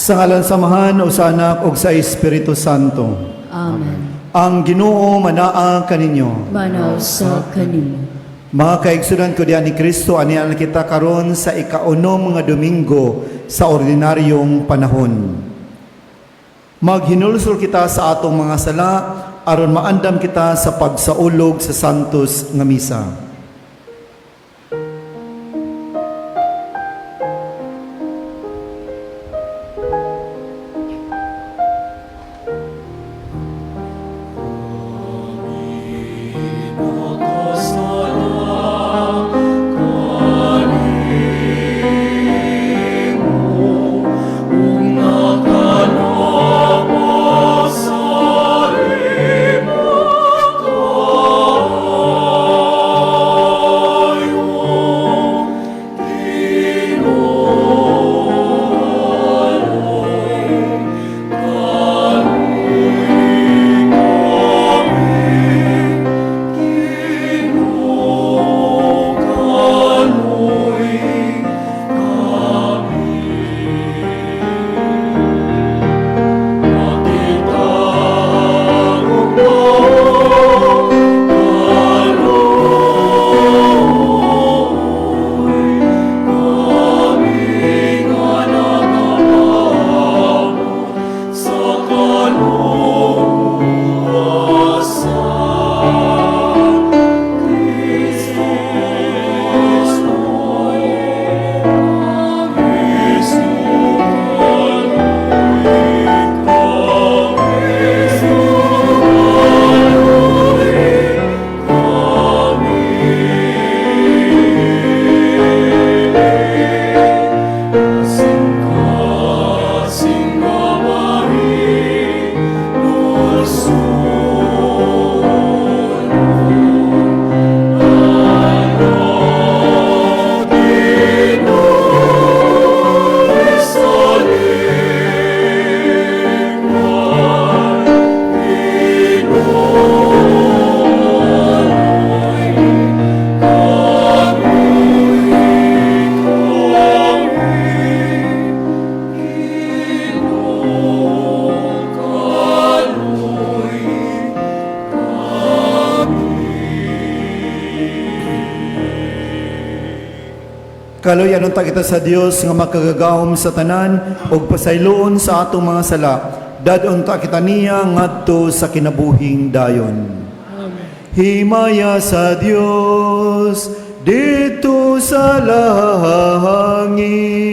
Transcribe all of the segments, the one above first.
Sa ngalan sa Amahan o sa Anak o sa Espiritu Santo. Amen. Ang Ginoo manaa kaninyo. Manaa usab kanimo. Mga kaigsuonan ko diha ni Kristo, ania na kita karon sa ikaunom nga Domingo sa ordinaryong panahon. Maghinulsol kita sa atong mga sala aron maandam kita sa pagsaulog sa Santos nga Misa. Kaluy-an unta kita sa Dios nga makagagahom sa tanan ug pasayloon sa atong mga sala. Dad-on ta kita niya ngadto sa kinabuhing dayon. Himaya sa Dios didto sa langit.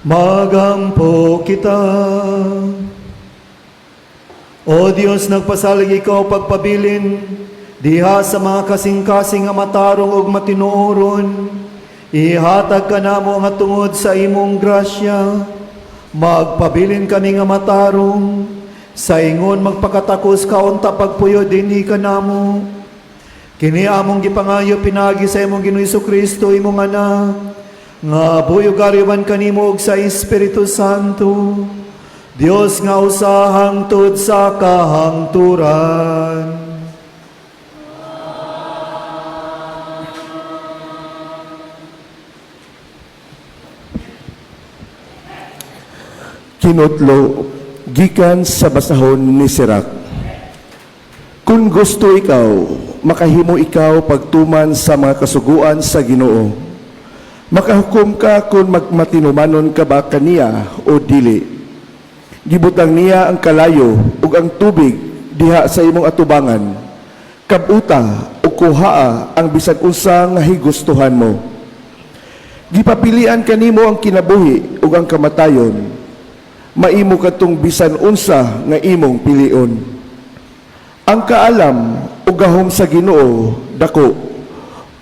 Magampo kita. O Dios, nagpasalig ikaw pagpabilin diha sa mga kasing-kasing nga matarong ug matinuoron. Ihatag kanamo nga tungod sa imong grasya, magpabilin kami nga matarong, sa ingon magpakatakos kaunta pagpuyo dinhi kanamo. Kini among gipangayo pinaagi sa imong Ginoo Kristo, imong Anak, nga buhi ug ari uban kanimo ug sa Espiritu Santo, Dios nga usa hangtod sa kahangturan. Kinutlo gikan sa basahon ni Sirac. Kung gusto ikaw, makahimo ikaw pagtuman sa mga kasuguan sa Ginoo. Makahukom ka kung magmatinumanon ka ba kaniya o dili. Gibutang niya ang kalayo ug ang tubig diha sa imong atubangan. Kabuta ug kuhaa ang bisan unsa nga higustuhan mo. Gipapilian kanimo ang kinabuhi ug ang kamatayon. Maimo kadtong bisan unsa nga imong pilion. Ang kaalam ug gahom sa Ginoo dako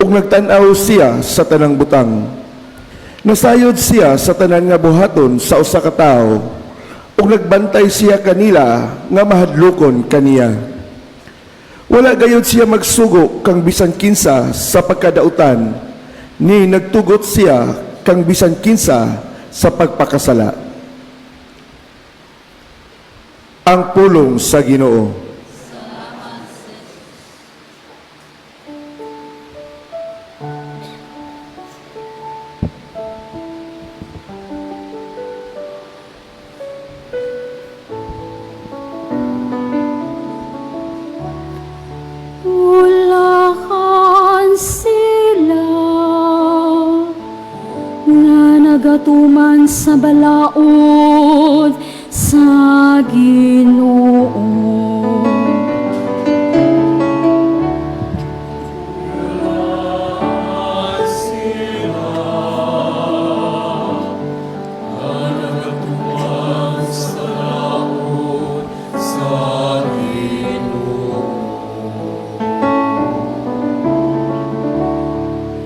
ug nagtan-aw siya sa tanang butang. Nasayod siya sa tanan nga buhaton sa usa ka tawo ug nagbantay siya kanila nga mahadlokon kaniya. Wala gayud siya magsugo kang bisan kinsa sa pagkadautan, ni nagtugot siya kang bisan kinsa sa pagpakasala. Ang pulong sa Ginoo. Bulahan sila nga nagatuman sa balaod sa Ginoo.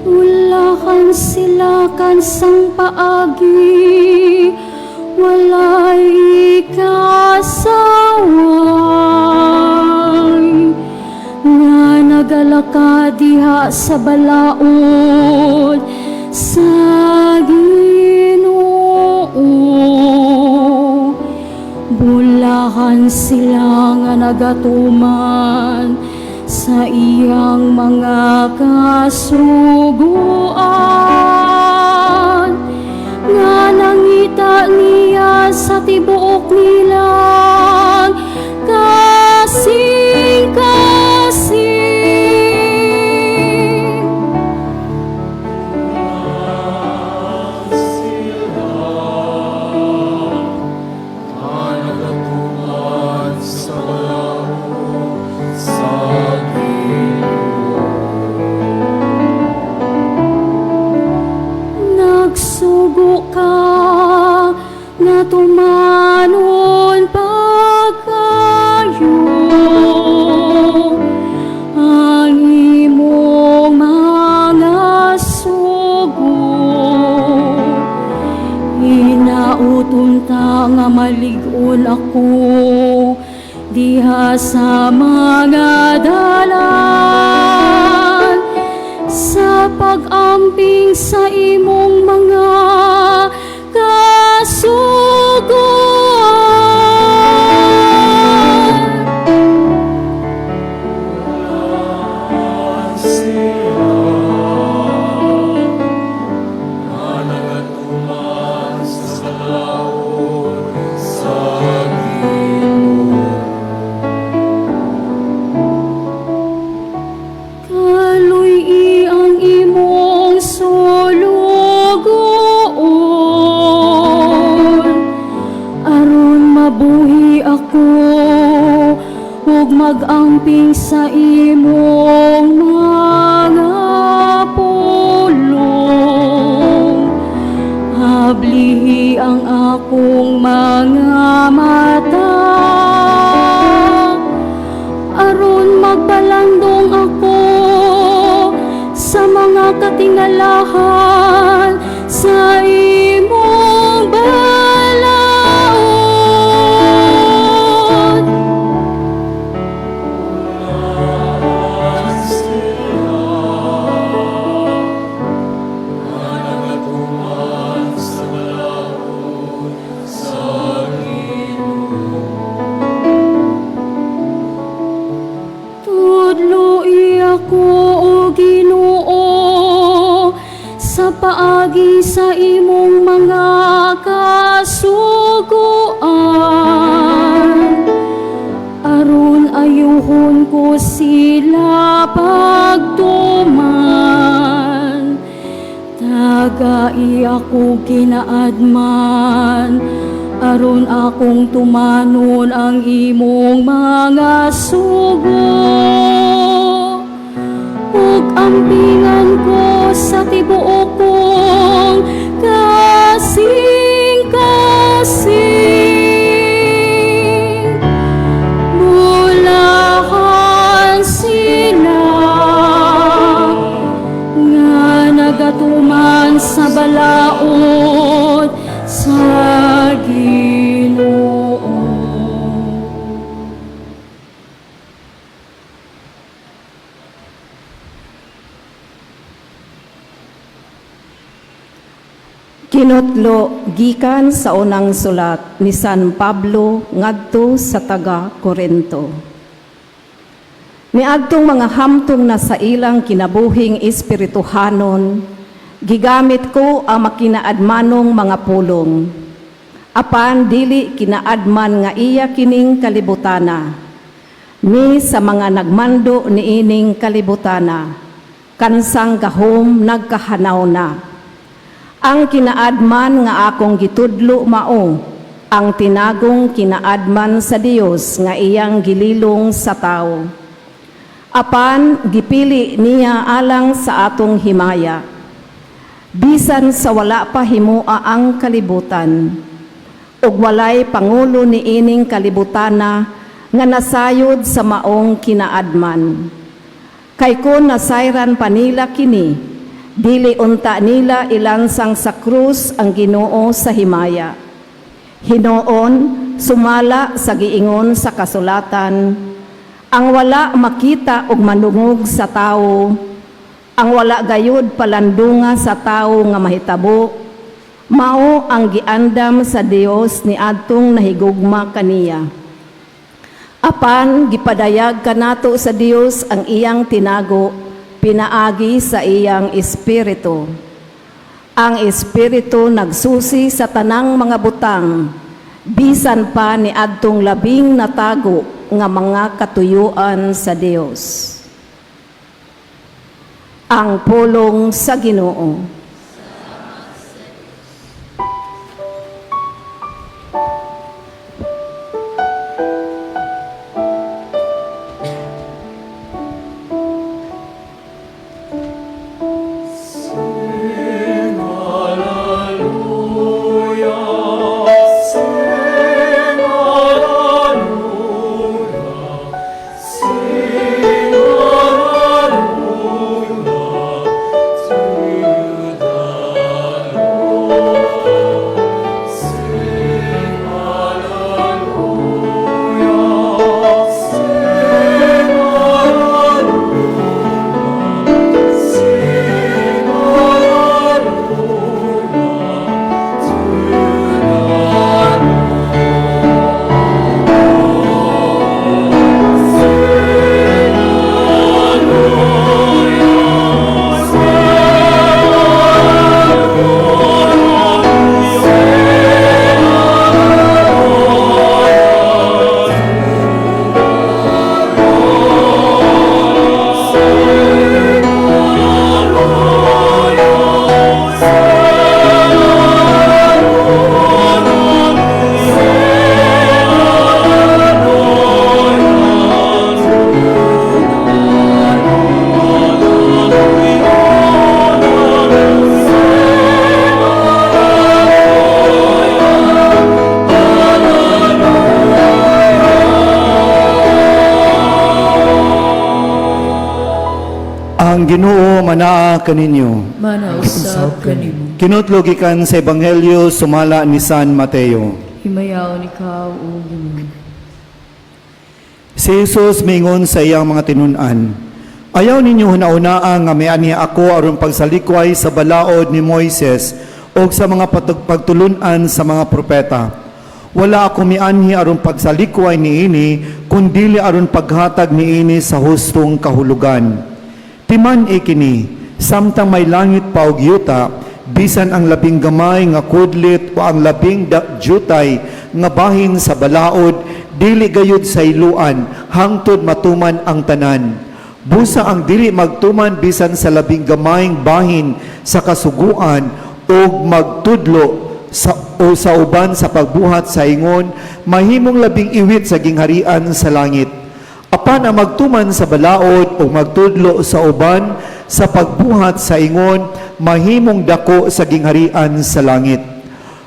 Bulahan sila kansang paagi, walay kasaway, nga nagalakad diha sa balaod sa Ginoo. Bulahan sila nga nagatuman sa iyang mga kasuguan, nga nangita niya sa tibuok nilang kasing-kasing. Nagsugo ka nga tumanon pagkayo ang imong mga sugo. Hinaut unta nga malig-on ako diha sa mga dalan sa pag-amping sa imong mga kasuguan. Kaluy-i ang imong sulugoon aron mabuhi ako ug mag-amping sa imong mga pulong. Ablihi Ang akong mga mata, aron magpalandong ako sa mga katingalahan sa imong balaod. Nagatuman sa balaod sa Ginoo. Tudloi ako, O Ginoo, sa paagi sa imong mga kasuguan, aron ayuhon ko sila pagtuman. Tagai ako kinaadman, aron akong tumanon ang imong mga sugo ug ampingan ko sa tibuok kong kasing-kasing. Bulahan sila nga nagatuman sa balaod sa Ginoo. Kinutlo gikan sa unang sulat ni San Pablo ngadto sa taga Korinto. Niadtong mga hamtong na sa ilang kinabuhing espirituhanon, gigamit ko ang makinaadmanong mga pulong. Apan dili kinaadman nga iya kining kalibutana, ni sa mga nagmando niining kalibutana, kansang gahom nagkahanaw na. Ang kinaadman nga akong gitudlo mao ang tinagong kinaadman sa Dios nga iyang gililong sa tawo. Apan gipili niya alang sa atong himaya. Bisan sa wala pa himua ang kalibutan, ug walay pangulo niining kalibutana nga nasayod sa maong kinaadman. Kay kon nasayran pa nila kini, dili unta nila ilansang sa krus ang Ginoo sa himaya. Hinoon, sumala sa giingon sa kasulatan, ang wala makita og manungog sa tawo, ang wala gayud palandunga sa tawo nga mahitabo, mao ang giandam sa Dios ni adtong nahigugma kaniya. Apan gipadayag kanato sa Dios ang iyang tinago pinaagi sa iyang espiritu. Ang espiritu nagsusi sa tanang mga butang, bisan pa ni adtong labing natago nga mga katuyuan sa Dios. Ang pulong sa Ginoo. Sing hallelujah, sing hallelujah, sing hallelujah to the Ginoo manaa kaninyo. Manausab kanimo. Kinutlo gikan sa Ebanghelyo sumala ni San Mateo. Himayaon ikaw, O Ginoo. Si Jesus mingon sa iyang mga tinun-an, "Ayaw ninyo hunaunaa nga mianhi ako aron pagsalikway sa balaod ni Moises o sa mga pagtulunan sa mga propeta. Wala ako mianhi aron pagsalikway niini, kundili aron paghatag niini sa hustong kahulugan. Timan-i kini, samtang may langit pa ug yuta, bisan ang labing gamay nga kudlit o ang labing jutay nga bahin sa balaod, dili gayud sayloan hangtod matuman ang tanan. Busa ang dili magtuman bisan sa labing gamayng bahin sa kasuguan ug magtudlo sa o sa uban sa pagbuhat sa ingon, mahimong labing iwit sa gingharian sa langit. Apan ang magtuman sa balaod o magtudlo sa uban sa pagbuhat sa ingon, mahimong dako sa gingharian sa langit.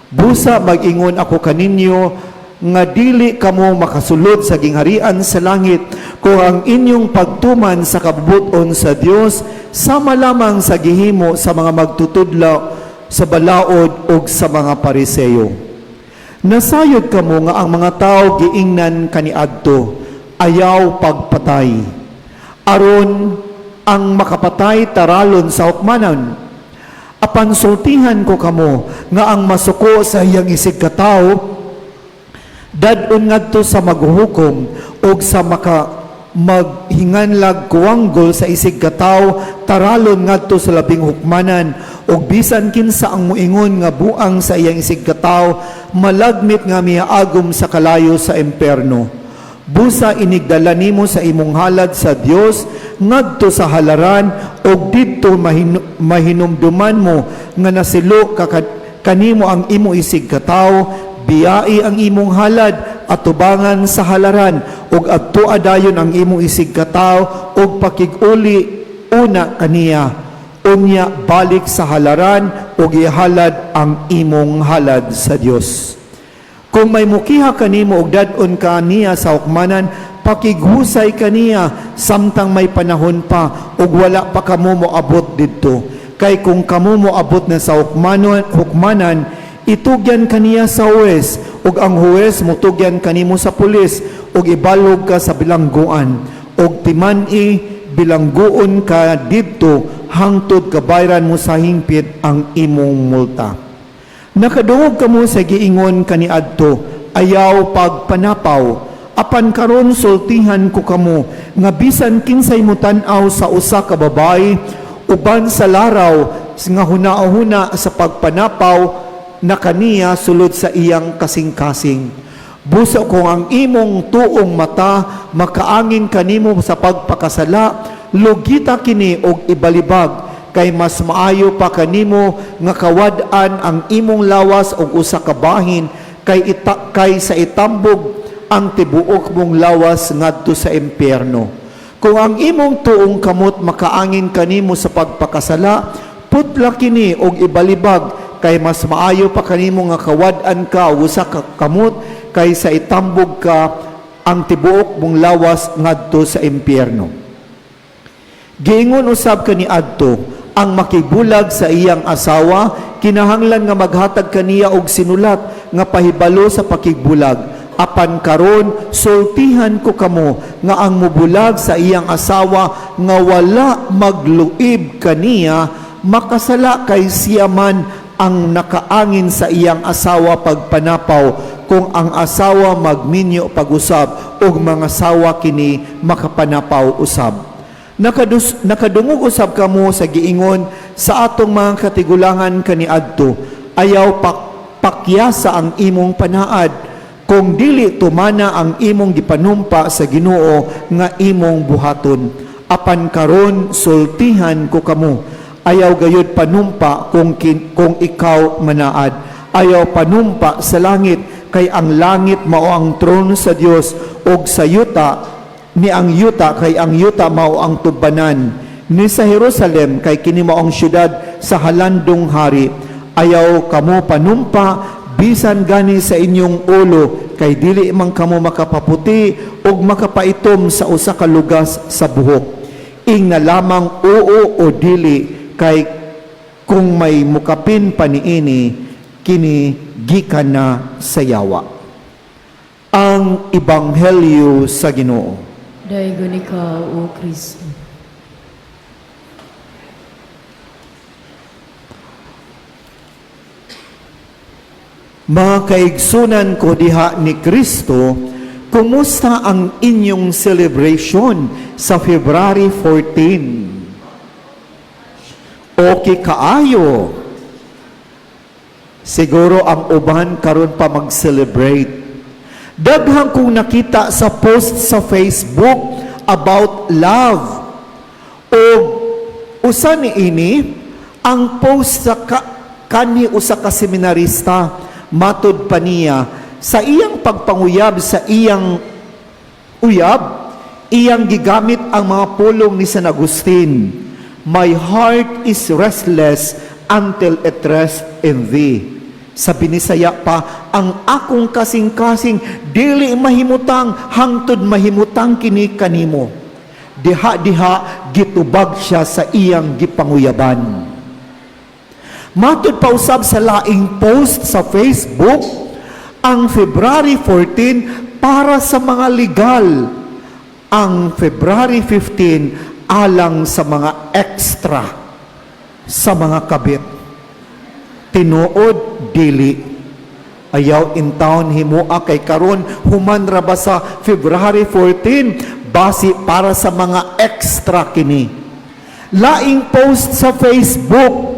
Busa mag-ingon ako kaninyo nga dili kamo makasulod sa gingharian sa langit kung ang inyong pagtuman sa kabubut-on sa Dios sama lamang sa gihimo sa mga magtutudlo sa balaod ug sa mga Pariseo. Nasayod kamo nga ang mga tao giingnan kaniadto, 'Ayaw pagpatay,' aron ang makapatay taralon sa hukmanan. Apan sultihan ko kamo nga ang masuko sa iyang isig katawo dad-on ngadto sa maghuhukom, ug sa maka maghinganlag kuwanggol sa isig katawo taralon ngadto sa labing hukmanan, ug bisan kinsa ang moingon nga buang sa iyang isig katawo malagmit nga miagom sa kalayo sa imperno. Busa inigdala nimo sa imong halad sa Dios ngadto sa halaran ug didto mahinumduman mo nga nasilo ka kanimo ang imo isig katawo, biyai ang imong halad atubangan sa halaran ug adtoa dayon ang imong isig katawo ug pakig-uli una kaniya. Unya balik sa halaran ug ihalad ang imong halad sa Dios. Kung may mukiha kanimo ug dad-on ka niya sa hukmanan, pakighusay kaniya samtang may panahon pa ug wala pa kamo moabot didto. Kay kung kamo moabot na sa hukmanan, itugyan kaniya sa huwes ug ang huwes mutugyan kanimo sa pulis ug ibalhog ka sa bilangguan. Ug timan-i, bilangguon ka didto hangtod kabayran mo sa hingpit ang imong multa. Nakadungog kamo sa giingon kaniadto, 'Ayaw pagpanapaw.' Apan karon sultihan ko kamo nga bisan kinsay mutan-aw sa usa ka babayi uban sa laraw nga hunahuna sa pagpanapaw na kaniya sulod sa iyang kasing-kasing. Busa kung ang imong tuong mata makaangin kanimo sa pagpakasala, lugita kini og ibalibag, kay mas maayo pa kanimo nga kawad-an ang imong lawas og usa ka bahin kay sa itambog ang tibuok mong lawas ngadto sa impyerno. Kung ang imong tuong kamot makaangin kanimo sa pagpakasala, putla kini og ibalibag, kay mas maayo pa kanimo nga kawad-an ka og usa ka kamot kaysa itambog ka ang tibuok mong lawas ngadto sa impyerno. Giingon usab kaniadto, ang makibulag sa iyang asawa kinahanglan nga maghatag kaniya og sinulat nga pahibalo sa pakigbulag. Apan karon sultihan ko kamo nga ang mubulag sa iyang asawa nga wala magluib kaniya makasala, kay siya man ang nakaangin sa iyang asawa pagpanapaw kung ang asawa magminyo pag-usab ug mga sawa kini makapanapaw usab. Nakadungog usab kamo sa giingon sa atong mga katigulangan kaniadto, 'Ayaw pakyasa ang imong panaad kung dili tumana ang imong gipanumpa sa Ginoo nga imong buhaton.' Apan karon sultihan ko kamo, ayaw gayud panumpa kung ikaw manaad. Ayaw panumpa sa langit, kay ang langit mao ang trono sa Dios, ug sa yuta ni ang yuta, kay ang yuta mao ang tubanan, ni sa Jerusalem, kay kini mao ang syudad sa halandong hari. Ayaw kamo panumpa bisan gani sa inyong ulo, kay dili man kamo makapaputi ug makapaitom sa usa ka lugas sa buhok. Ingna lamang oo o dili, kay kung may mukapin pa niini, kini gikan na sa yawa. Ang Ebanghelyo sa Ginoo. Daygon ikaw, O Kristo. Mga kaigsunan ko diha ni Kristo, kumusta ang inyong celebration sa February 14? Okay kaayo. Siguro ang uban karon pa mag-celebrate. Daghan kong nakita sa post sa Facebook about love. O usa ni ini ang post sa kanhi usa ka seminarista. Matud pa niya, sa iyang pagpanguyab sa iyang uyab, iyang gigamit ang mga pulong ni San Agustin, "My heart is restless until it rests in thee." Sa Binisaya pa, "Ang akong kasing-kasing dili mahimutang hangtod mahimutang kini kanimo." Diha-diha gitubag siya sa iyang gipanguyaban. Matud pa usab sa laing post sa Facebook, ang February 14 para sa mga legal, ang February 15 alang sa mga extra, sa mga kabit. Tinuod dili? Ayaw intawon himua kay karon human ra ba sa February 14, basi para sa mga extra kini. Laing post sa Facebook,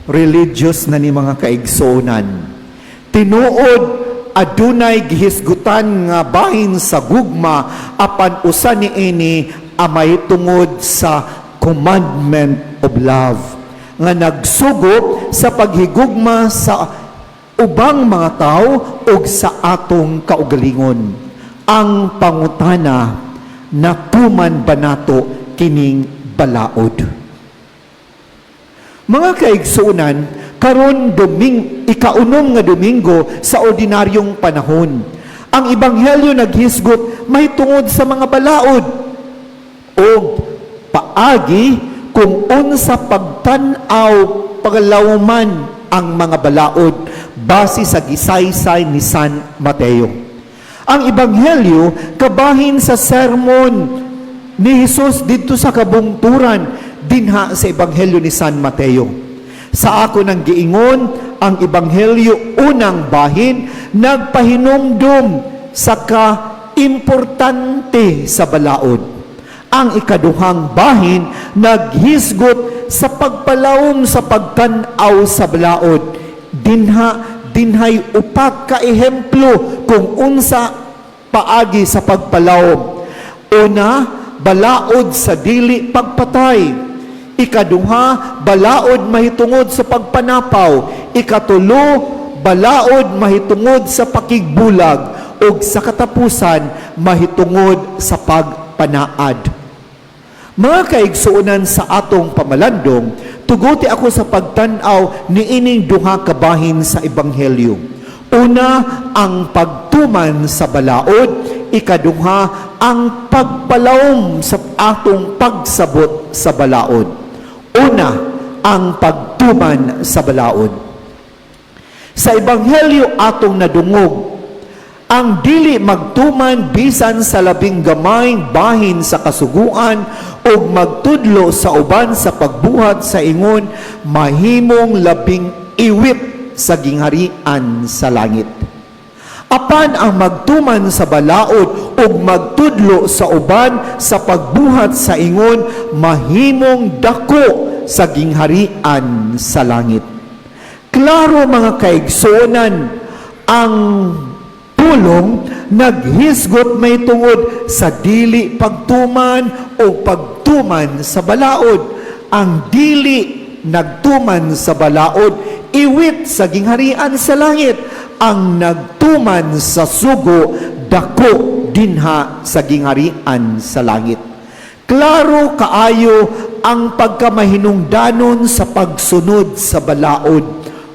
religious na ni, mga kaigsuonan. Tinuod, adunay gihisgutan nga bahin sa gugma, apan usa ni ini amay tungod sa commandment of love nga nagsugo sa paghigugma sa ubang mga tao ug sa atong kaugalingon. Ang pangutana, natuman ba nato kining balaod? Mga kaigsuonan, karon 6 nga Domingo sa ordinaryong panahon. Ang ebanghelyo naghisgot mahitungod sa mga balaod o paagi kung unsa pagtan-aw, pagalawman ang mga balaod base sa gisaysay ni San Mateo. Ang ebanghelyo kabahin sa sermon ni Jesus didto sa kabungturan dinha sa ebanghelyo ni San Mateo. Sa ako nang giingon, ang ebanghelyo unang bahin nagpahinumdum sa ka-importante sa balaod. Ang ikaduhang bahin naghisgot sa pagpalawom sa pagtan-aw sa balaod. Dinha dinhay upat ka ehemplo kung unsa paagi sa pagpalawom. Una, balaod sa dili pagpatay. Ikaduha, balaod mahitungod sa pagpanapaw. Ikatulo, balaod mahitungod sa pakigbulag. Ug sa katapusan, mahitungod sa pagpanaad. Mga kaigsuonan sa atong pamalandong, tuguti ako sa pagtan-aw niining duha ka bahin sa ebanghelyo. Una, ang pagtuman sa balaod. Ikaduha, ang pagpalawom sa atong pagsabot sa balaod. Una, ang pagtuman sa balaod. Sa ebanghelyo atong nadungog, ang dili magtuman bisan sa labing gamayng bahin sa kasuguan ug magtudlo sa uban sa pagbuhat sa ingon, mahimong labing iwit sa gingharian sa langit. Apan ang magtuman sa balaod ug magtudlo sa uban sa pagbuhat sa ingon, mahimong dako sa gingharian sa langit. Klaro, mga kaigsuonan, ang pulong naghisgot mahitungod sa dili pagtuman o pagtuman sa balaod. Ang dili nagtuman sa balaod, iwit sa gingharian sa langit. Ang nagtuman sa sugo, dako dinha sa gingharian sa langit. Klaro kaayo ang pagkamahinungdanon sa pagsunod sa balaod,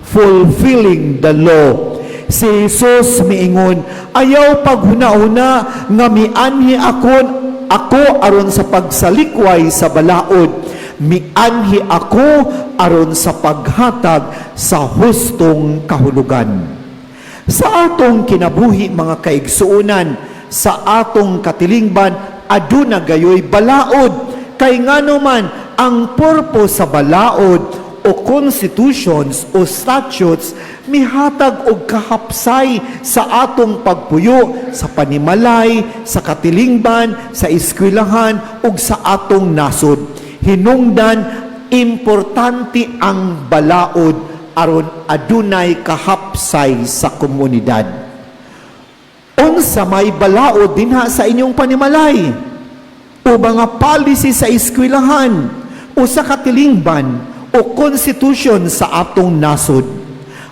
fulfilling the law. Si Jesus miingon, "Ayaw paghuna-huna nga mianhi akon ako aron sa pagsalikway sa balaod, mianhi ako aron sa paghatag sa hustong kahulugan. Sa atong kinabuhi, mga kaigsuonan, sa atong katilingban, aduna gayoy balaod, kay ngano man ang purpose sa balaod o constitutions o statutes, mihatag og kahapsay sa atong pagpuyo sa panimalay, sa katilingban, sa eskwelahan ug sa atong nasod. Hinungdan, importante ang balaod aron adunay kahapsay sa komunidad. Unsa may balaod dinha sa inyong panimalay o mga policy sa eskwelahan o sa katilingban o constitution sa atong nasod?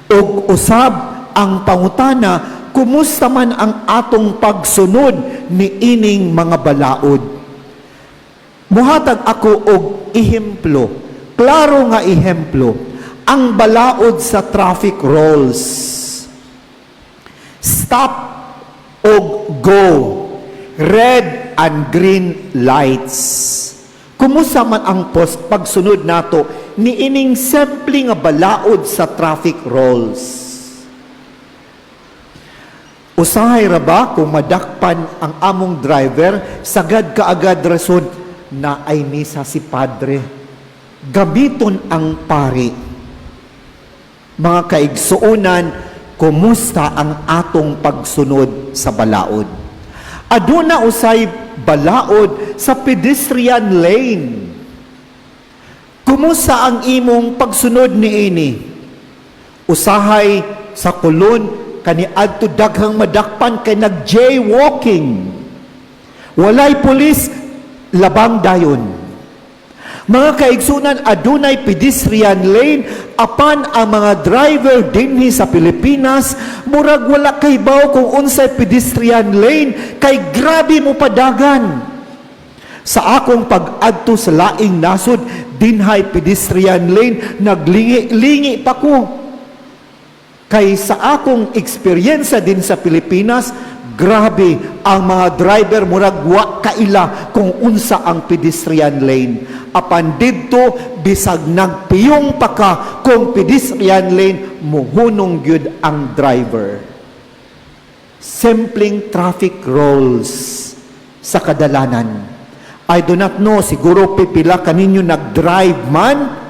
Og usab ang pangutana, kumusta man ang atong pagsunod ni ining mga balaod? Muhatag ako og ehemplo, klaro nga ehemplo, ang balaod sa traffic rules. Stop og go, red and green lights. Kumusta man ang post pagsunod nato ni ining simple nga balaod sa traffic rules? Usahay ra ba kung madakpan ang among driver, sagad kaagad rason na ay misa si padre? Gamiton ang pari. Mga kaigsuonan, kumusta ang atong pagsunod sa balaod? Aduna usay balaod sa pedestrian lane. Kumusta ang imong pagsunod niini? Usahay sa Colon kaniadto, daghang madakpan kay nag-jaywalking. Walay pulis, labang dayon. Mga kaigsunan, adunay pedestrian lane, apan ang mga driver dinhi sa Pilipinas murag wala kahibaw kung unsay pedestrian lane, kay grabe mo padagan. Sa akong pag-adto sa laing nasod, dinhay pedestrian lane, naglingi-lingi pa ko. Kay sa akong eksperyensa din sa Pilipinas, grabe ang mga driver, murag wa kaila kung unsa ang pedestrian lane. Apan didto, bisag nagpiyong pa ka kung pedestrian lane, muhunong gyud ang driver. Simpleng traffic rules sa kadalanan. I do not know, siguro pipila kaninyo nag-drive man.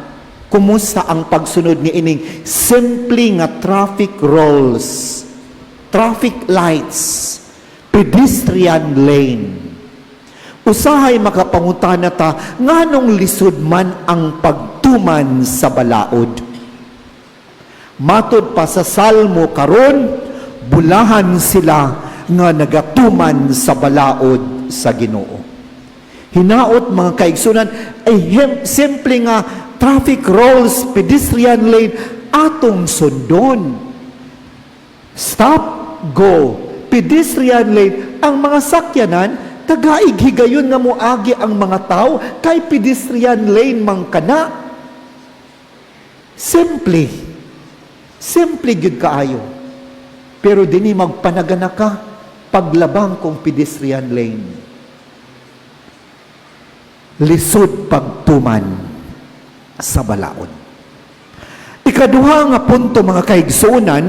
Kumusta ang pagsunod ni ining simple nga traffic rules, traffic lights, pedestrian lane? Usahay makapangutana ta, nganong lisod man ang pagtuman sa balaod? Matod pa sa Salmo karon, bulahan sila nga nagatuman sa balaod sa Ginoo. Hinaot, mga kaigsunan, ay simple nga traffic rules, pedestrian lane, atong sundon. Stop, go. Pedestrian lane, ang mga sakyanan, tagaig higayon nga moagi ang mga tao, kay pedestrian lane man kana. Simple. Simple gyud kaayo. Pero dinhi magpanagana ka paglabang kung pedestrian lane. Lisod pagtuman sa balaod. Ikaduha nga punto, mga kaigsuonan,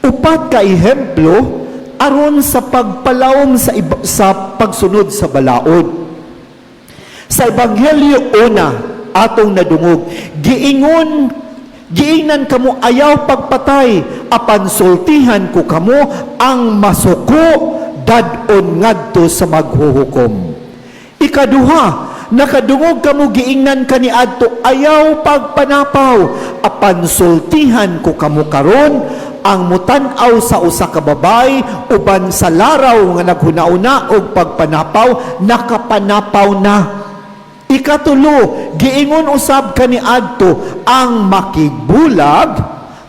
upat ka ehemplo aron sa pagpalawom sa pagsunod sa balaod. Sa Ebanghelyo una, atong nadungog, giingon, giingnan kamo, "Ayaw pagpatay, apan sultihan ko kamo, ang masuko dad-on ngadto sa maghuhukom." Ikaduha, nakadungog kamo giingnan kaniadto, "Ayaw pagpanapaw, apan sultihan ko kamo karon, ang mutan-aw sa usa ka babay uban sa laraw nga naghuna-una og pagpanapaw, nakapanapaw na." Ikatulo, giingon usab kaniadto, ang makigbulag,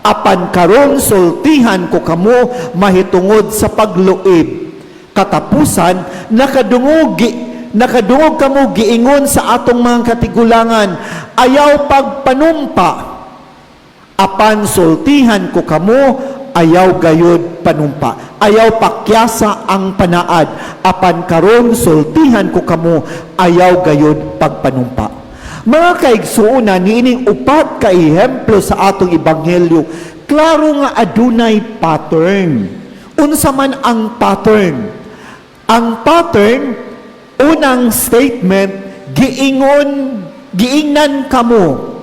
apan karon sultihan ko kamo mahitungod sa pagluib. Katapusan, nakadungog kamo giingon sa atong mga katigulangan, "Ayaw pagpanumpa, apan sultihan ko kamo, ayaw gayud panumpa." Ayaw pakyasa ang panaad. Apan karon sultihan ko kamo, ayaw gayod pagpanumpa. Mga kaigsuonan, niining upat ka ehemplo sa atong ebanghelyo, klaro nga adunay pattern. Unsa man ang pattern? Ang pattern, unang statement, giingon, giingnan kamo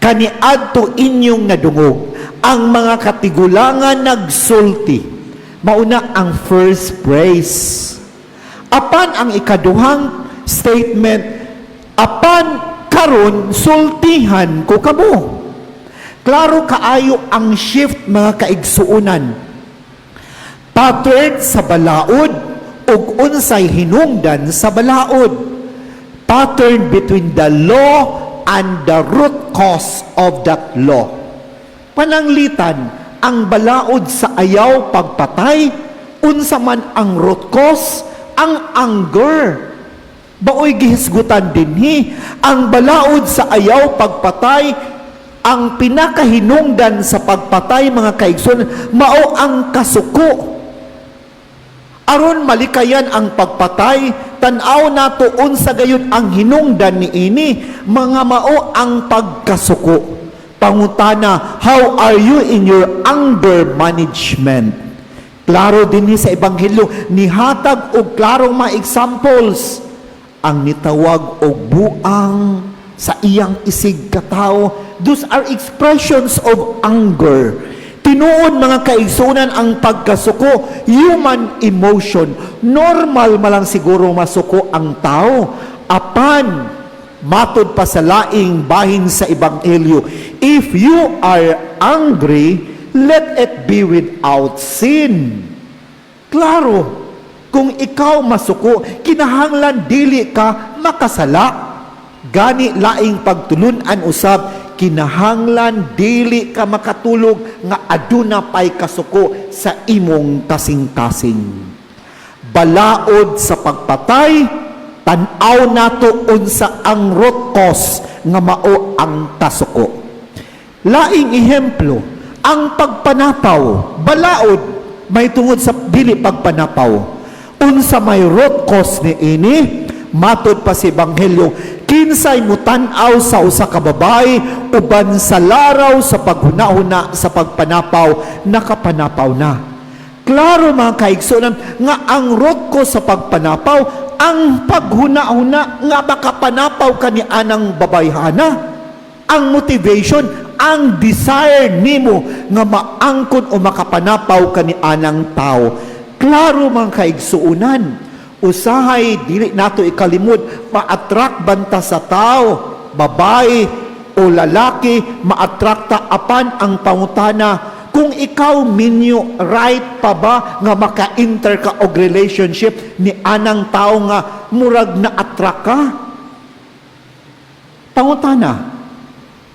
kaniadto inyong nadungog, ang mga katigulangan nagsulti. Mauna ang first phrase. Apan ang ikaduhang statement, apan karon sultihan ko kamo. Klaro kaayo ang shift, mga kaigsuonan. Pattern sa balaod ug unsay hinungdan sa balaod. Pattern between the law and the root cause of that law. Pananglitan, ang balaod sa ayaw pagpatay, unsa man ang root cause? Ang anger. Maoy gihisgutan dinhi, ang balaod sa ayaw pagpatay, ang pinakahinungdan sa pagpatay, mga kaigsoon, mao ang kasuko. Aron malikayan ang pagpatay, tan-aw nato unsa gayud ang hinungdan niini, mga mao ang pagkasuko. Pangutana, how are you in your anger management? Klaro dinhi sa ebanghelyo, nihatag og klarong mga examples. Ang nitawag og buang sa iyang isig katawo, those are expressions of anger. Tinuod, mga kaigsunan, ang pagkasuko, human emotion. Normal malang siguro masuko ang tao. Apan, matod pa sa laing bahin sa ebanghelyo, if you are angry, let it be without sin. Klaro, kung ikaw masuko, kinahanglan dili ka makasala. Gani laing pagtulunan usab, kinahanglan dili ka makatulog nga aduna pay kasuko sa imong kasing-kasing. Balaod sa pagpatay, tan-aw nato unsa ang root cause nga mao ang kasuko. Laing ehemplo, ang pagpanapaw, balaod may tungod sa dili pagpanapaw. Unsa may root cause ni ini? Matod pa sa ebanghelyo, kinsay mutan-aw sa usa ka babae uban sa laraw sa paghunahuna sa pagpanapaw, nakapanapaw na. Klaro, mga kaigsunan, nga ang root cause sa pagpanapaw ang paghuna-huna nga makapanapaw ka ni anang babayhana. Ang motivation, ang desire nimo nga maangkon o makapanapaw ka ni anang tao. Klaro, mga kaigsuunan, usahay dili nato ikalimod, ma-attract banta sa tao, babae o lalaki, ma-attract apan ang pangutana, kung ikaw minyo, right pa ba nga maka-enter ka og relationship ni anang tao nga murag na-attract ka? Pangutana,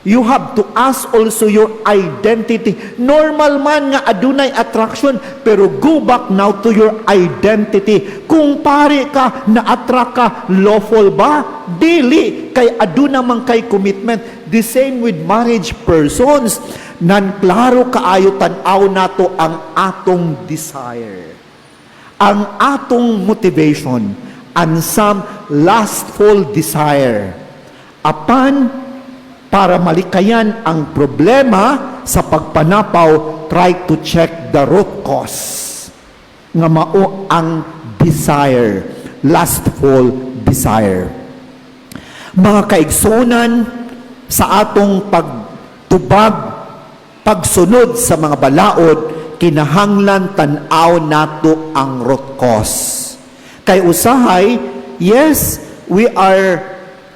you have to ask also your identity. Normal man nga adunay attraction, pero go back now to your identity. Kung pare ka, na-attract ka, lawful ba? Dili, kay aduna man kay commitment. The same with marriage persons. Nan klaro kaayo, tan-aw nato ang atong desire, ang atong motivation, and some lustful desire. Apan para malikayan ang problema sa pagpanapaw, try to check the root cause nga mao ang desire, lustful desire. Mga kaigsunan, sa atong pagtubag, pagsunod sa mga balaod, kinahanglan tan-aw nato ang root cause. Kay usahay, yes, we are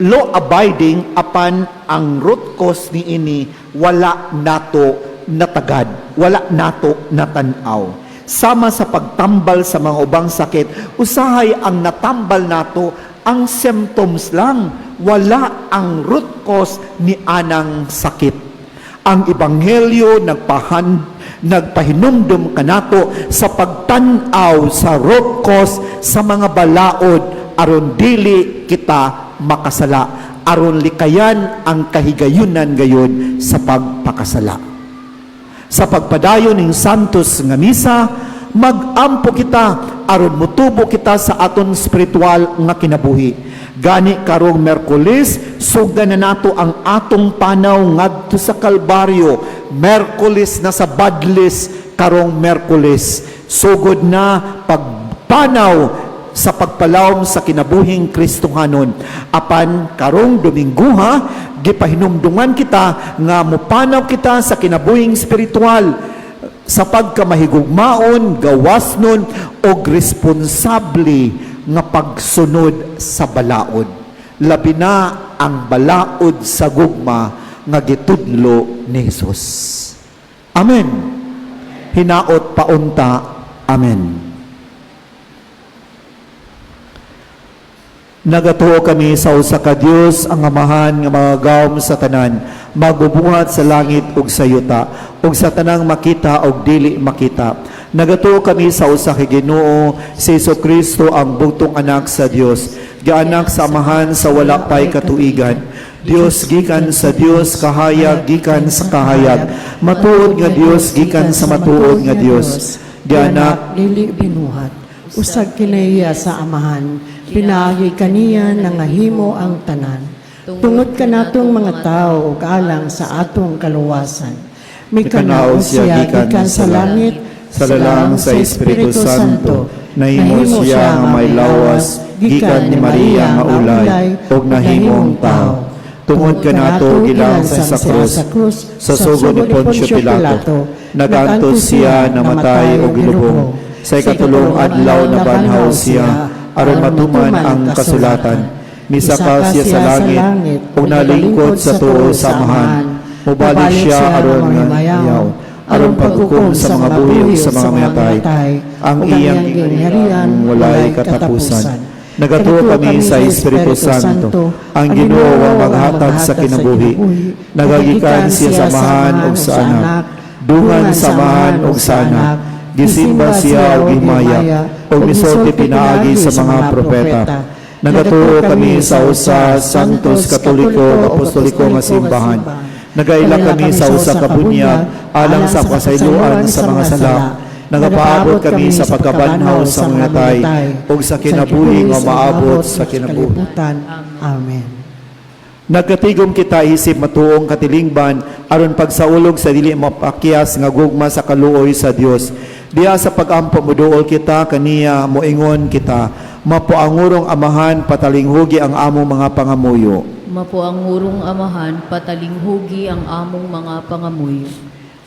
law abiding, apan ang root cause ni ini wala nato natagad, wala nato natanaw. Sama sa pagtambal sa mga ubang sakit, usahay ang natambal nato ang symptoms lang, wala ang root cause ni anang sakit. Ang ebanghelyo nagpahinumdum kanato sa pagtan-aw sa root cause sa mga balaod aron dili kita makasala, aron likayan ang kahigayunan gayon sa pagpakasala. Sa pagpadayon ng Santos nga Misa, Magampo kita aron mutubo kita sa aton spiritual nga kinabuhi. Gani karong Merkulis, sugdan na nato ang atong panaw ngadto sa Kalbaryo. Merkulis na sa Badlis karong Merkulis. Sugod na pagpanaw sa pagpalawom sa kinabuhing Kristohanon. Apan karong Domingguha, gipahinumduman kita nga mupanaw kita sa kinabuhing spiritual sa pagkamahigugmaon, gawasnon og responsable nga pagsunod sa balaod. Labi na ang balaod sa gugma nga gitudlo ni Jesus. Amen. Hinaot paunta. Amen. Nagatuo kami sa usa ka Dios, ang Amahan nga makagagahom sa tanan, magbubuhat sa langit ug sa yuta, ug sa tanang makita ug dili makita. Nagatuo kami sa usa ka Ginoo, si Kristo, ang bugtong Anak sa Dios, gianak sa Amahan sa wala pay katuigan. Dios gikan sa Dios, kahayag gikan sa kahayag, matuod nga Dios gikan sa matuod nga Dios. Gianak, dili binuhat, usag kinaiya sa Amahan, pinaagi kaniya nangahimo ang tanan. Tungod kanatong mga tao ug alang sa atong kaluwasan, Mikanaog mikanaog siya gikan sa langit sa lalang sa Espiritu Santo, nahimo siya nga may lawas gikan ni Maria nga ulay, ug nahimong tao. Tungod kanato gilangsang sa krus sa sugo ni Poncio Pilato, nagantos siya, namatay ug gilubong. Sa ikatulong adlaw nabanhaw siya aron matuman ang kasulatan. Misaka siya sa langit ug nalingkod sa tuo sa Amahan. Mubalik siya aron nga himayaw, aron paghukom sa mga buhi ug sa mga matay. Ang iyang gingharian walay katapusan. Nagatuo kami sa Espiritu Santo, ang Ginoo ang maghatag sa kinabuhi. Nagagikan siya sa Amahan ug sa Anak, dungan sa Amahan ug sa Anak. Gisimba siya og himaya, ug misulti pinaagi sa mga propeta. Nagatuo kami sa usa Santos Katoliko Apostoliko nga simbahan. Nagaila kami sa usa ka bunyag alang sa kasayloan sa mga sala. Nagapaabot kami sa pagkabanhaw sa mga tay ug sa kinabuhi nga maabot sa kinabuhi. Amen. Nagkatigom kita isip matuong katilingban aron pagsaulog sa dili mapakyas nga gugma sa kaluoy sa Dios. Diha sa pagampo moduol kita kaniya, moingon kita: Mapuangurong Amahan, patalinghugi ang among mga pangamuyo. Mapo ang ngurong Amahan, patalinghugi ang among mga pangamuyo.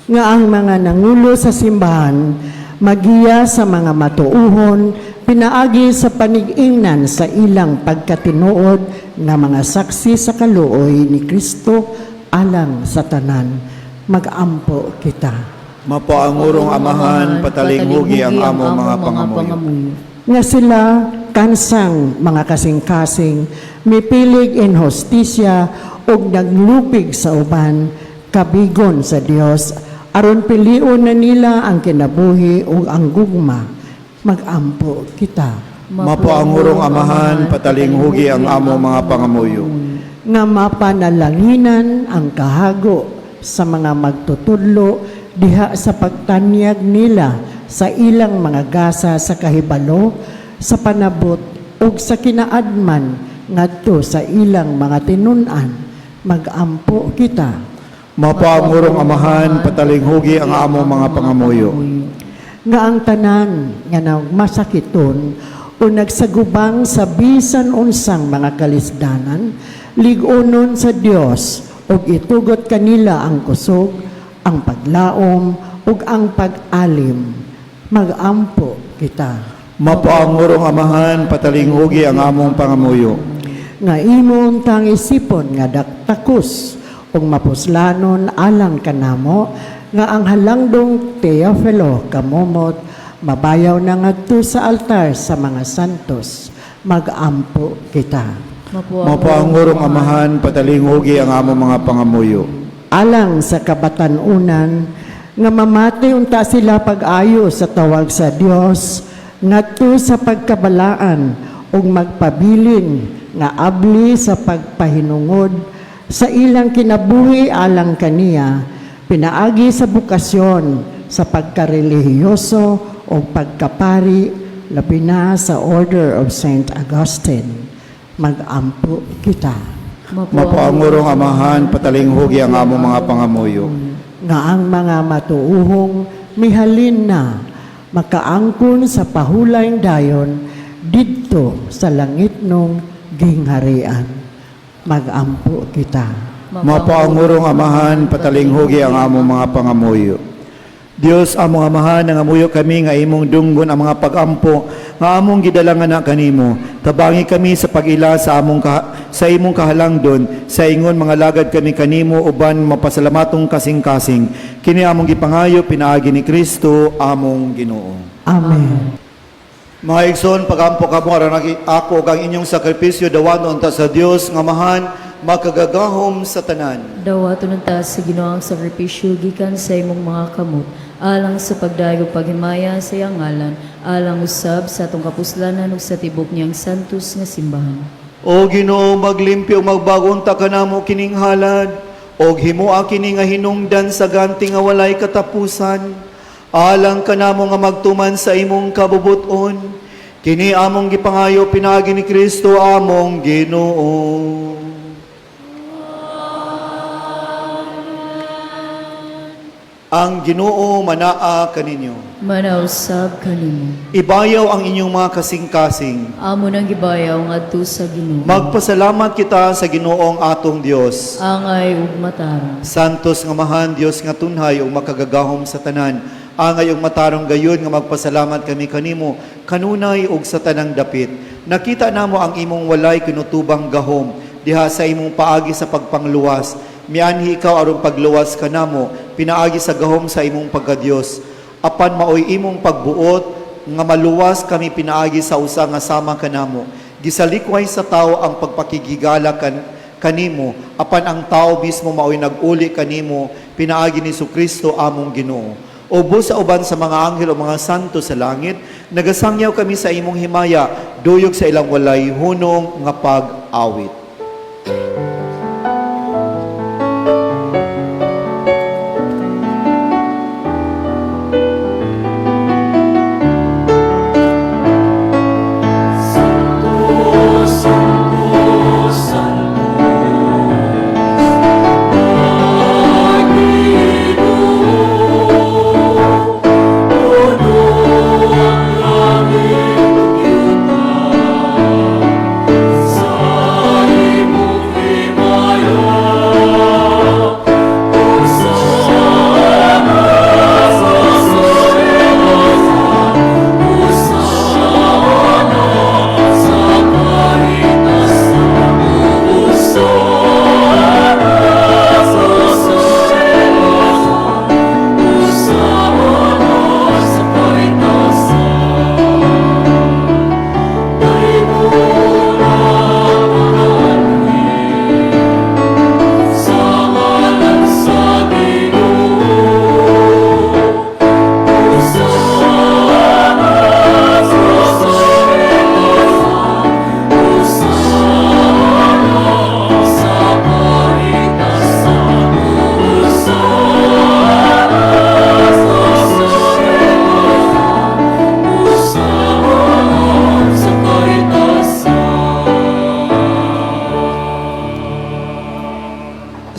Nga ang mga nangulo sa simbahan magiya sa mga matuuhon pinaagi sa panig-ingnan sa ilang pagkatinuod nga mga saksi sa kaluoy ni Kristo alang sa tanan. Magampo kita. Mapuangurong Amahan, patalinghugi ang among mga pangamuyo. Nga sila kansang mga kasing-kasing mipilig in hostisya ug naglupig sa uban kabigon sa Dios aron pilion na nila ang kinabuhi ug ang gugma. Magampo kita. Mapuangurong Amahan, patalinghugi ang among mga pangamuyo. Nga mapanalanginan ang kahago sa mga magtutudlo diha sa pagtanyag nila sa ilang mga gasa sa kahibalo, sa panabot ug sa kinaadman ngadto sa ilang mga tinun-an. Magampo kita. Mapuangurong Amahan, patalinghugi ang among mga pangamuyo. Nga ang tanan nga nagmasakiton o nagsagubang sa bisan unsang mga kalisdanan lig-onon sa Dios ug itugot kanila ang kusog, ang paglaom ug ang pag-alim. Magampo kita. Mapuangurong Amahan, patalinghugi ang among pangamuyo. Nga imong tang isipon nga daktakos ug mapuslanon alang kanamo nga ang halangdong Teofilo Camomot mabayaw na ngadto sa altar sa mga santos. Magampo kita. Mapuangurong Amahan, patalinghugi ang among mga pangamuyo. Alang sa kabatan-unan nga mamati unta sila pag-ayo sa tawag sa Dios ngadto sa pagkabalaan ug magpabilin nga abli sa pagpahinungod sa ilang kinabuhi alang kaniya pinaagi sa bukasyon sa pagkarelihiyoso o pagkapari, labi na sa Order of Saint Augustine. Magampo kita. Mapuangurong Amahan, patalinghugi ang among mga pangamuyo. Nga ang mga matuuhong mihalin na makaangkon sa pahulay dayon didto sa langitnong gingharian. Magampo kita. Mapuangurong Amahan, patalinghugi ang among mga pangamuyo. Dios among Amahan, nangamuyo kami nga imong dunggon ang mga pagampo nga among gidalangan na kanimo. Tabangi kami sa pag-ila sa among sa imong kahalangdon, sa ingon mga lagad kami kanimo uban mapasalamatong kasing-kasing. Kini among gipangayo pinaagi ni Kristo among Ginoo. Amen. Mga igsoon, pagampo kamo aron ako ug ang inyong sakripisyo dawanon ta sa Dios nga Amahan makagagahom sa tanan. Dawaton unta sa Ginoo ang sakripisyo gikan sa imong mga kamot, alang sa pagdayeg ug paghimaya sa iyang ngalan, alang usab sa atong kapuslanan ug sa tibok niyang santos nga simbahan. O Ginoo, maglimpyo ug magbago unta kanamo kining halad, og himoa kini nga hinungdan sa ganti nga walay katapusan. Alang kanamo nga magtuman sa imong kabubuton. Kini among gipangayo pinaagi ni Kristo among Ginoo. Ang Ginoo manaa kaninyo. Manausab kanimo. Ibayaw ang inyong mga kasing-kasing. Amo nang gibayaw ngadto sa Ginoo. Magpasalamat kita sa Ginoong atong Dios. Angay ug matarong. Santos nga Amahan, Dios nga tunhay ug makagagahom sa tanan. Angay ug matarong gayud nga magpasalamat kami kanimo kanunay ug sa tanang dapit. Nakita namo ang imong walay kinutubang gahom diha sa imong paagi sa pagpangluwas. Mianhi ikaw aron pagluwas kanamo pinaagi sa gahom sa imong pagkadiyos. Apan maoy imong pagbuot nga maluwas kami pinaagi sa usa nga sama kanamo. Gisalikway sa tao ang pagpakigigala kanimo, apan ang tao mismo maoy nag-uli kanimo pinaagi ni Kristo among Ginoo. Ubos sa uban sa mga anghel o mga santo sa langit, nagasangyaw kami sa imong himaya, duyog sa ilang walay hunong nga pag-awit.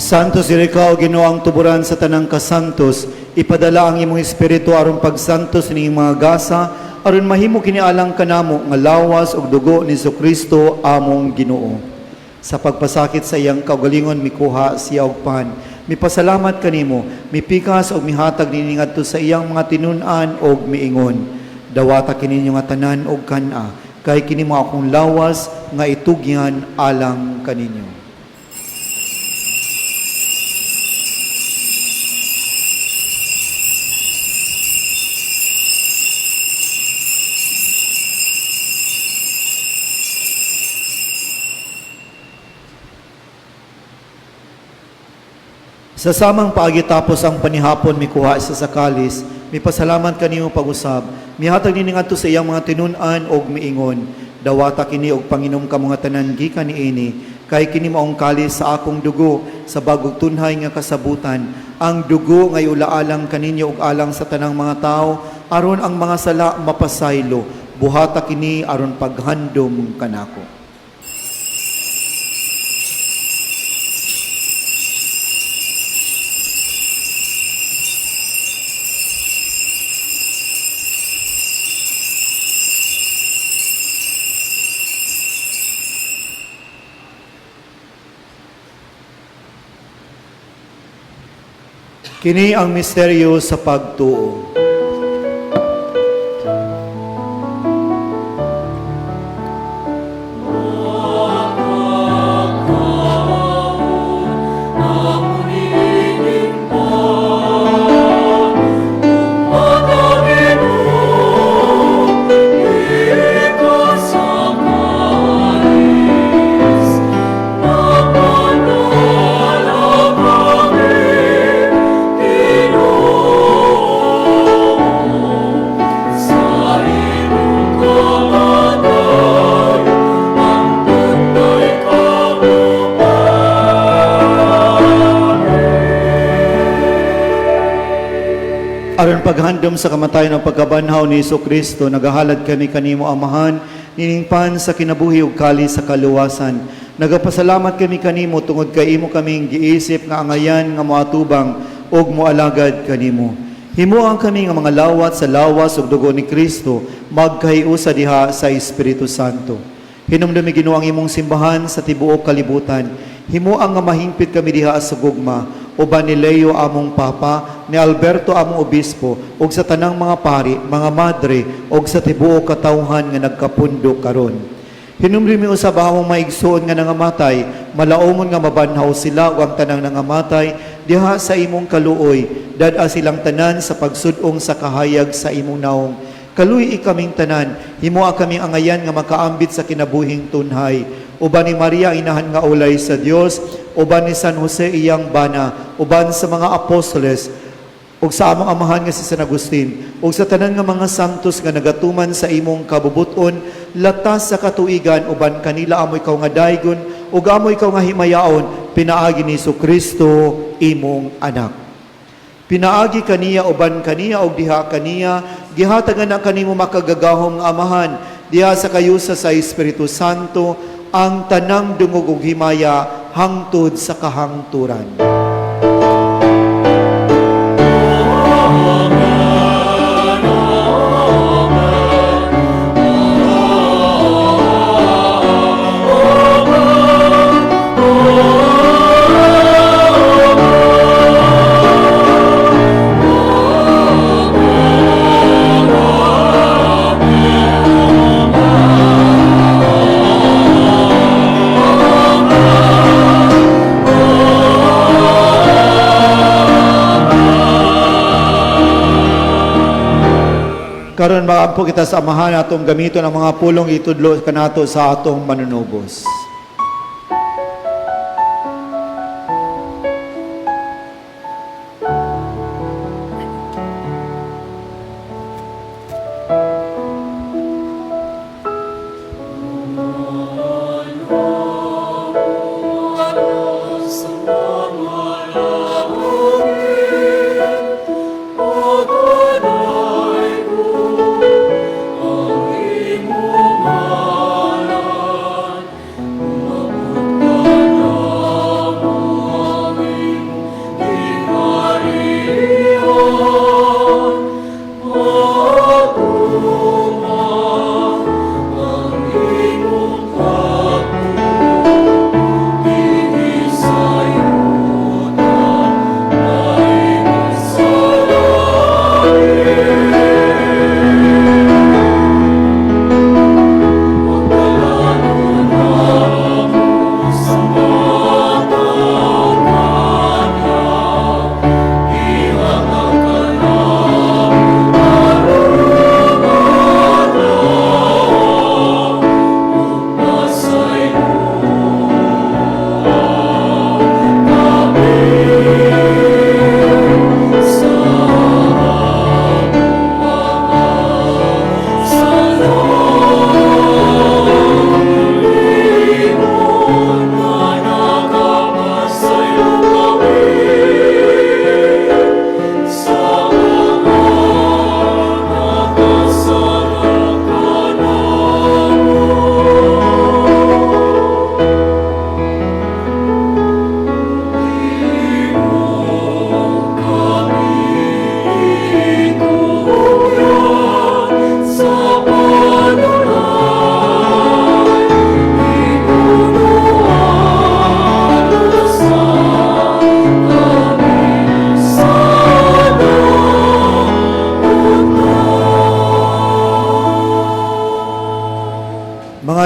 Santos diri ka, O Ginoo, ang tuburan sa tanang kasantos. Ipadala ang imong espiritu aron pagsantos ning mga gasa, aron mahimo kini alang kanamo nga lawas ug dugo ni Kristo among Ginoo. Sa pagpasakit sa iyang kaugalingon mikuha siya og pan. Mipasalamat kanimo, mipikas og mihatag niini ngadto sa iyang mga tinun-an og miingon. Dawata kini nga tanan og kan-a, kay kini mao akong lawas nga itugyan alang kaninyo. Sa samang paagi tapos ang panihapon mikuha siya sa kalis, mipasalamat kanimo pag-usab, mihatag nini ngadto sa iyang mga tinun-an og miingon. Dawata kini og panginom kamo nga tanan gikan niini, kay kini maong kalis sa akong dugo sa bagong tunhay nga kasabutan, ang dugo nga iulaalang kaninyo ug alang sa tanang mga tawo aron ang mga sala mapasaylo. Buhata kini aron paghandom kanako. Kini ang misteryo sa pagtuo. Aron paghandom sa kamatayon ng pagkabanhaw ni Hesus Kristo, nagahalad kami kanimo, Amahan, niningpan sa kinabuhi ug kali sa kaluwasan. Nagapasalamat kami kanimo tungod kay imo kaming giisip nga angayan nga moatubang ug moalagad kanimo. Himuan kami nga mga lawat sa lawas ug dugo ni Kristo, magkahiusa diha sa Espiritu Santo. Hinumdumi, Ginoo, ang imong simbahan sa tibuok kalibutan. Himuang nga mahingpit kami diha sa gugma uban ni Leo among Papa, ni Alberto among Obispo, ug sa tanang mga pari, mga madre, ug sa tibuok katawhan nga nagkapundo karon. Hinumdumi usab ang among maigsuon nga nangamatay, malaumon nga mabanhaw sila ug ang tanang nangamatay diha sa imong kaluoy, dad-a silang tanan sa pagsud-ong sa kahayag sa imong naong. Kaluy-i kaming tanan, himoa kaming angayan nga makaambit sa kinabuhing tunhay. Uban ni Maria, inahan nga ulay sa Dios, uban ni San Jose iyang bana, uban sa mga apostoles, ug sa among amahan nga si San Agustin, ug sa tanan nga mga santos nga nagatuman sa imong kabubuton, latas sa katuigan, uban kanila amo ikaw nga daygon, ug amo ikaw nga himayaon, pinaagi ni Kristo imong anak. Pinaagi kaniya, uban kaniya ug diha kaniya, gihatagan na kanimo makagagahom nga Amahan diha sa kayusa sa Espiritu Santo ang tanang dungog ug himaya hangtod sa kahangturan. Karon maampo kita sa Amahan, atong gamiton ang mga pulong itudlo kanato sa atong manunubos.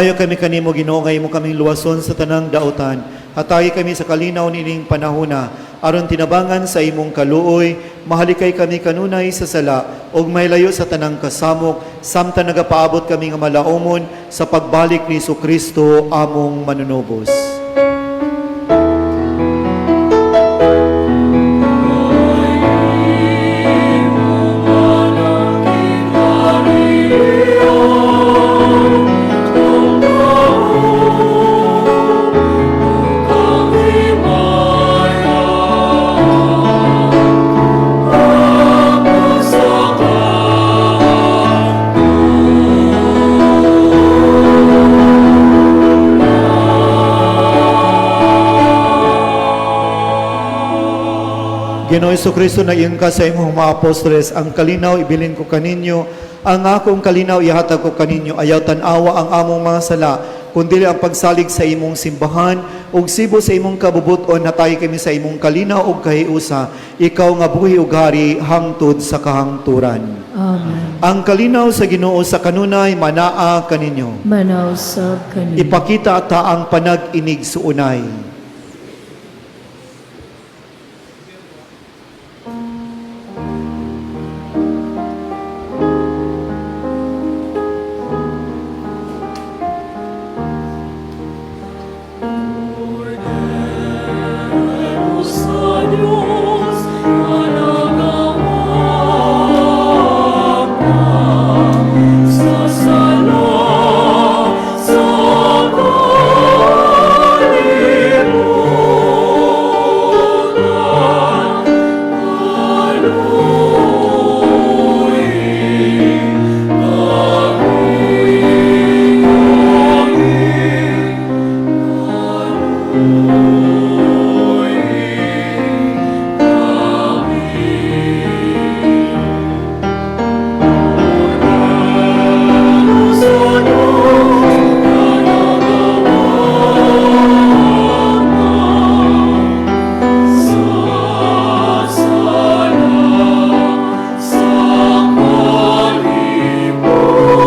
Nangayo kami kanimo, Ginoo, nga imo kaming luwason sa tanang dautan. Hatagi kami sa kalinaw niining panahona aron tinabangan sa imong kaluoy, mahalikay kami kanunay sa sala ug mahilayo sa tanang kasamok samtang nagapaabot kami nga malaumon sa pagbalik ni Kristo among manunubos. Ginoo Kristo, nag-ingon ka sa imong mga apostoles, "Ang kalinaw ibilin ko kaninyo, ang akong kalinaw ihatag ko kaninyo. Ayaw tan-awa ang among mga sala, kundi ang pagsalig sa imong simbahan, ug sibo sa imong kabubuton, hatagi kami sa imong kalinaw ug kahiusa, ikaw nga buhi ug hari hangtod sa kahangturan." Amen. Ang kalinaw sa Ginoo sa kanunay manaa kaninyo. Manaa usab kanimo. Ipakita ta ang panag-inigsuonay. Sa Diyos, managawak sa sala, sa kalibutan, kaluoy, Sa Diyos, nanagawak sa sala, sa kalibutan, kaluoy,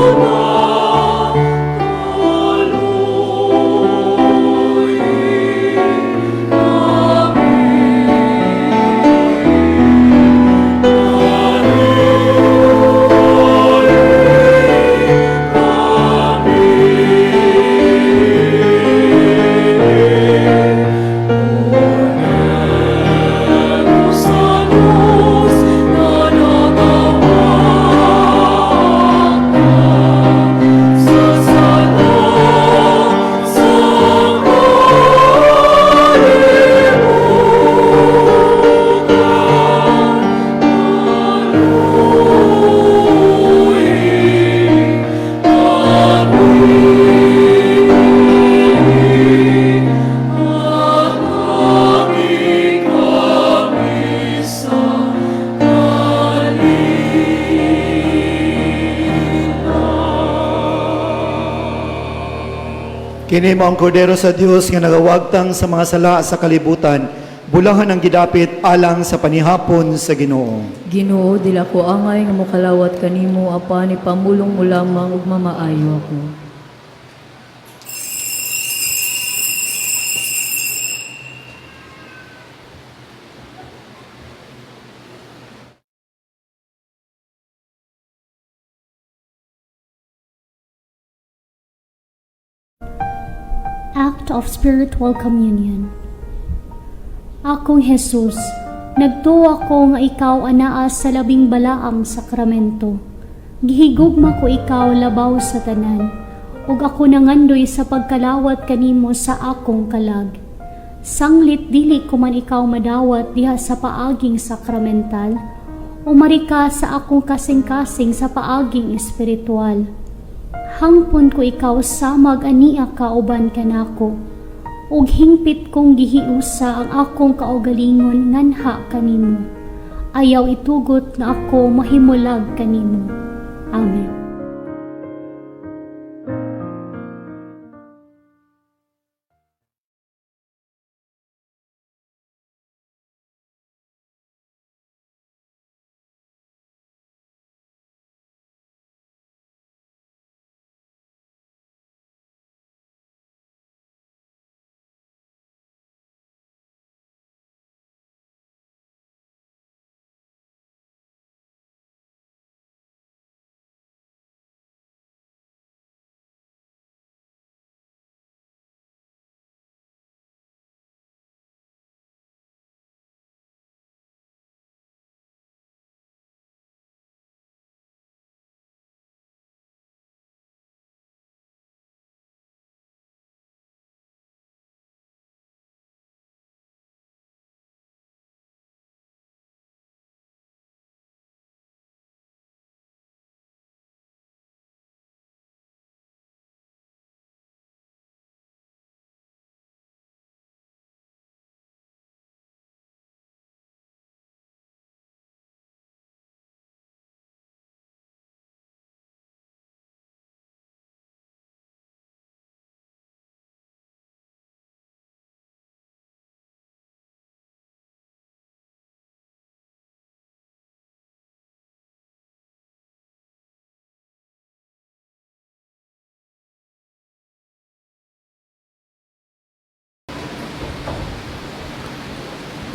kami sa Kini mao ang Kordero sa Dios nga nagawagtang sa mga sala sa kalibutan. Bulahan ang gidapit alang sa panihapon sa Ginoo. Ginoo, dili ako angay nga mokalawat kanimo, apan ipamulong mo lamang ug mamaayo ako. Act of Spiritual Communion. Akong Jesus, nagtuo ko nga ikaw anaa sa labing balaang sakramento. Gihigugma ko ikaw labaw sa tanan, ug ako nangandoy sa pagkalawat kanimo sa akong kalag. Sanglit dili ko man ikaw madawat diha sa paaging sakramental, umari ka sa akong kasing-kasing sa paaging espiritual. Hangpon ko ikaw samag ania ka uban kanako. Ug hingpit kong gihiusa ang akong kaugalingon nganha kanimo. Ayaw itugot nga ako mahimulag kanimo. Amen.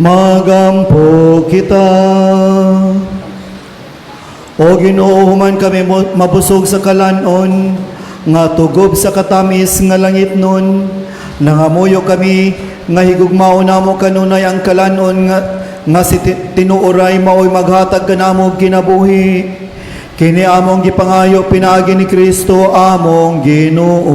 Magampo kita. O Ginoo, human kami mabusog sa kalanon, nga tugob sa katamis nga langitnon, nangamuyo kami nga higugmaon namo kanunay ang kalanon nga si tinuoray maoy maghatag kanamo og kinabuhi. Kini among gipangayo pinaagi ni Kristo among Ginoo.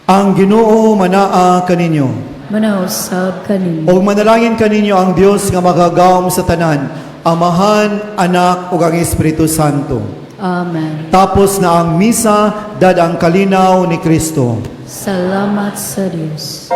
Ang Ginoo manaa kaninyo. Manausab kaninyo. Og manalangin kaninyo ang Dios nga makagagahom sa tanan, Amahan, Anak ug ang Espiritu Santo. Amen. Tapos na ang misa, dad ang kalinaw ni Kristo. Salamat sa Dios.